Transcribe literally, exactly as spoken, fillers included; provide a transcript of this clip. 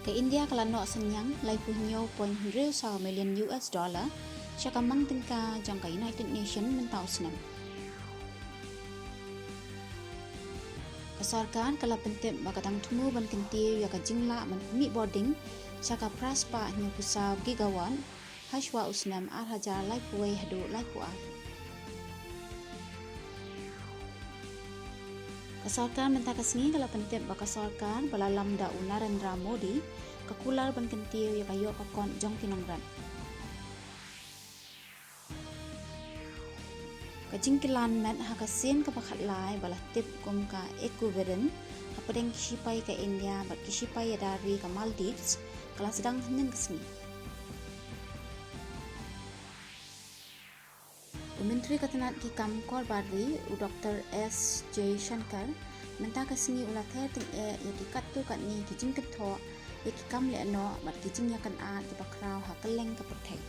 Ka India ka la noh synñiang laiphew hynñiew point hynriew saw million U S dollar sha ka mang tyngka jong ka United Nations mynta u snem. Ka sorkar ka la pyntip ba ka dang thmu ban kyntiew ïa ka jinglah ban pynmih bording sha ka phra spah hynñiewphew saw gigawatt ha shuwa u snem ar hajar laiphew wei haduh laiphew ar. Ka sorkar mynta ka sngi ka la pyntip ba ka sorkar ba la lam da u Narendra Modi ka kular ban kyntiew ïa ka ïoh ka kot jong ki nongrep. Ka jingkylla met ha ka sien kaba khatlai ba la tip kum ka Echo Vedant hapdeng ki shipai ka India bad ki shipai ïada ri ka Maldives ka la sdang hynnin ka sngi. U Myntri ka tnat ki kam kor bar ri, u Doctor S Jaishankar, mynta ka sngi u la ther tyngeh ïa ki katto katne ki jingkynthoh ïa ki kam lehnoh bad ki jingïakynad kiba khraw ha kylleng ka pyrthei.